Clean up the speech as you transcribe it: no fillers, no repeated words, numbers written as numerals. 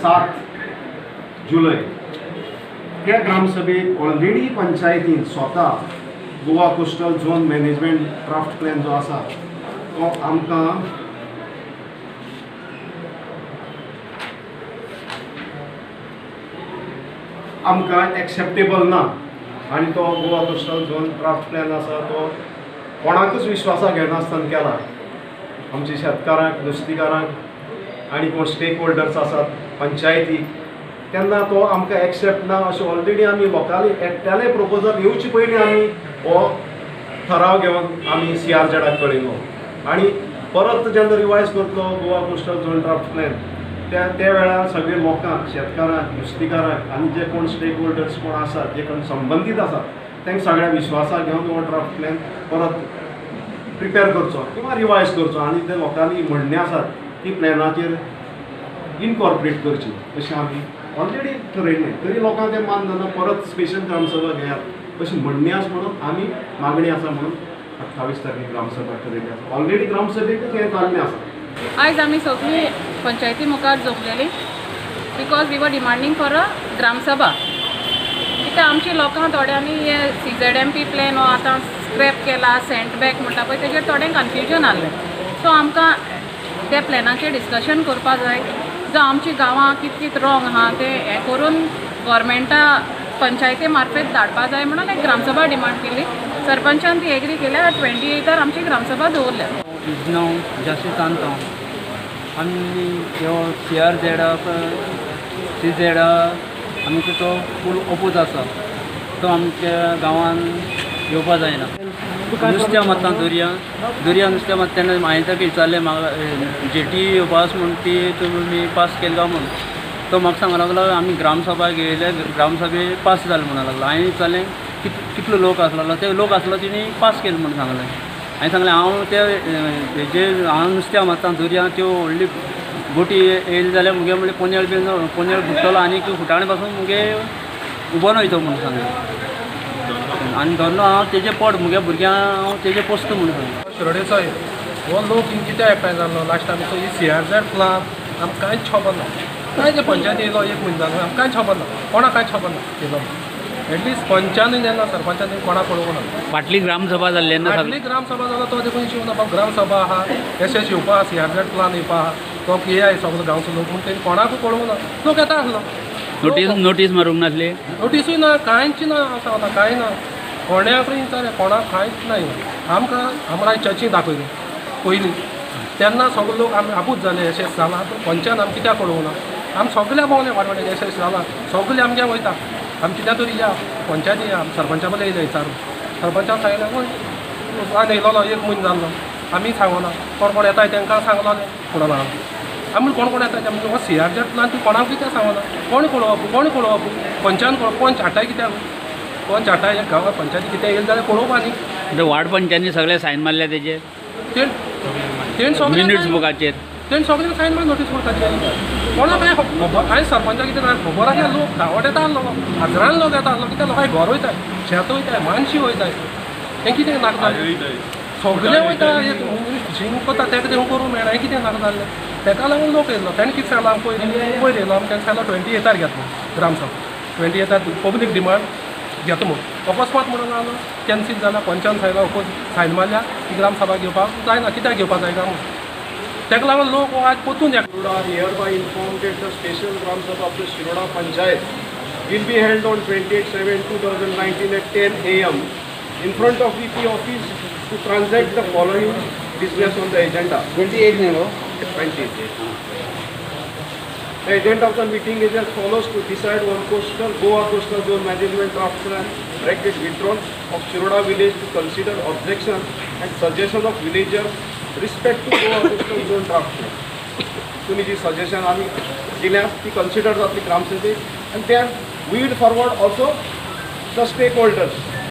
7 जुलय त्या ग्रामसभेक ऑलरेडी पंचायतीन स्वता Goa coastal zone management draft plan जो आसा तो आमकां आमकां एक्सेप्टेबल ना आनी तो Goa coastal zone draft plan आसा तो कोणाकूच विश्वासा घेनासतना केला. आमच्या शेतकारांक, नुस्तेकारांक आनी कोण स्टेक होल्डर्स आसात पंचायती, तेन्ना तो आमकां एक्सेप्ट ना अशें ऑलरेडी आमी लोकांनी एकट्याले प्रपोजल येवचे पयलीं आमी हो ठराव घेवन आमी CRZाक कळयलो आनी परत जेन्ना रिवायज करतलो Goa coastal zone draft plan त्या त्या वेळार सगळे लोकांक, शेतकारांक, नुस्तेकारांक आनी जे कोण स्टेक होल्डर्स कोण आसात, जे कोण संबंदीत आसात तांकां सगळ्या विश्वासा घेवन हो ड्राफ्ट प्लॅन परत प्रिपेर करचो किंवा रिवायज करचो आनी ते लोकांनी म्हणणें आसात ती प्लॅनाचेर इनकॉर्पोरेट करची अशें आमी ऑलरेडी ठरयल्लें. तरी लोकांक तें मान्य जाना, परत स्पेशल ग्रामसभा घेयात अशी म्हणणें आसा म्हणून आमी मागणी आसा म्हणून 28 तारखेक ग्रामसभा ठरयल्ली आसा. ऑलरेडी ग्रामसभेकच हें जाल्लें आसा. आयज आमी सगळीं पंचायती मुखार जमलेली because we were demanding for a gram sabha. कित्याक आमची लोकां थोड्यांनी हे CZMP plan हो आतां स्क्रॅप केला, सेंट बॅक म्हणटा पळय, तेजेर थोडें कन्फ्युजन आहलें. सो आमकां त्या प्लॅनाचेर डिस्कशन करपा जाय. जावं आमची गांवां कित कित रॉंग आहा तें हें करून गोवोरमेंटा पंचायती मार्फत धाडपा जाय म्हणून एक ग्रामसभा डिमांड केली. सरपंचान ती एग्री केल्या. 28 आमची ग्रामसभा दवरल्या. इजनांव जास्ती तांतांव आमी ह्यो CRZ CZ आमकां तो फूल ओपोज आसा, तो आमच्या गांवान येवपा जायना. नुस्त्या मारता दर्या दर्या नुस्त्या मारता तेन्ना हांवें ताका विचारलें म्हाका जेटी येवपा आसा म्हूण ती तुमी पास केली काय म्हूण. तो म्हाका सांगूंक लागलो आमी ग्रामसभा घेयले, ग्रामसभे पास जालें म्हणूंक लागलो. हांवें विचारलें कितलो लोक आसलेलो, ते लोक आसलो तेणी पास केलें म्हूण सांगलें. हांवें सांगलें हांव ते हेजेर हांव नुस्त्या मारता दर्या, त्यो व्हडली बोटी येयली जाल्यार मुगे म्हणल्यार पोनेळ बीन पोनेळ बुडटलो आनी फुटाणे पासून मुगे उबोन वयतो म्हूण सांगलें. आनी धरलो हांव तेजे पोट मुगे भुरग्यांक हांव तेजे पोसता म्हूण सांगलें. शिरोडेचो हो लोक कित्याक एकठांय जाल्लो लास्ट आमचो ही CRZ plan आमकां कांयच खबर ना. कांय जे पंचायती येयलो एक म्हयनो जालो आमकां कांयच खबर ना, कोणाक कांयच खबर ना येयलो. एटलिस्ट पंचानूय जेन्ना सरपंचान कोणाक पळोवंक ना. फाटली ग्रामसभा जाल्ली तेन्ना फाटली ग्रामसभा जालो तो देखून इश्यू ना, बाबा ग्रामसभा आहा एशें येवपा आहा, CRZ plan येवपा आहा, तो येयाय सगलो गांवचो लोक म्हूण तेणी कोणाकूय पळोवंक ना. लोक येता आसलो, नोटीस मारूंक नासली, नोटिसूय ना, कांयच ना, आसा ना कांय ना. कोणाकूय विचारलें कोणाक कांयच ना. आमकां आमकां चर्ची दाखयली पयलीं तेन्ना सगळे लोक आमी आपूच जाले अशें जालां. पूण पंचान आमी कित्याक पळोवंक ना, आमी सगळ्या भोंवले वाडवाडे अशें जालां, सगळे आमगे वयता. आमी कित्याक तरी या पंचायती या सरपंचा बद्दल येयले विचारून, सरपंचान सांगलें वय आनी येयलोलो एक म्हयनो जाल्लो आमी सांगना कोण कोण येताय तांकां सांगलोलें म्हणून आमी कोण कोण येता म्हणजे हो CRZ plan तूं कोणाक कित्याक सांगना, कोण पळोवप कोण पळोवप पंचान पंच हाडटाय कित्याक, पंच हाडटाय गांवांत पंचायती कितें येयलें जाल्यार पळोवपा न्ही. वार्ड पंचांनी सगळे सायन मारल्या तेजेर, तेण मिनिट्स बुकाचेर तेण सगळ्यांक सायन मारून नोटीस करताचे. कोणाक कांय खबर कांय सरपंचाक कितें खबर आसल्यार लोक धांवट येता आसलो, हजरान लोक येता आसलो, कित्याक लोकांक घर वयताय, शेत वयताय, मानशी वयताय, हें कितें नाका जालें, सगळें वयता फिशींग करता तेका तें करूंक मेळना, हें कितें नाका जाल्लें. तेका लागून लोक येयलो. तेणें कितें सांगलां पयर पयर येयलो आमी, तेणें सांगलां 28 घेतलो ग्रामसभा, 28 पब्लीक डिमांड घेता म्हूण. अकस्मात म्हणून आलो कॅन्सील जाला, पंचान सांगला अपोज सायन मारल्या की ग्रामसभा घेवपाक जायना, कित्याक घेवपाक जायना म्हूण. तेका लागून लोक आज परतून Shiroda hereby informed that the special Gram Sabha of the Shiroda Panchayat will be held on 28/7/2019 at 10 a.m. in front of VP office to transact the following business on the agenda. 28 न्ही गो? 28. The agenda of the meeting is as follows: to decide on coastal Goa coastal zone management draft plan bracket withdrawn of Shiroda village, to consider objection and suggestion of villagers respect to Goa coastal zone draft plan. तुम्ही जी suggestion आमी दिल्या ती consider जातली ग्रामसभेक, and then we will forward also the stakeholders.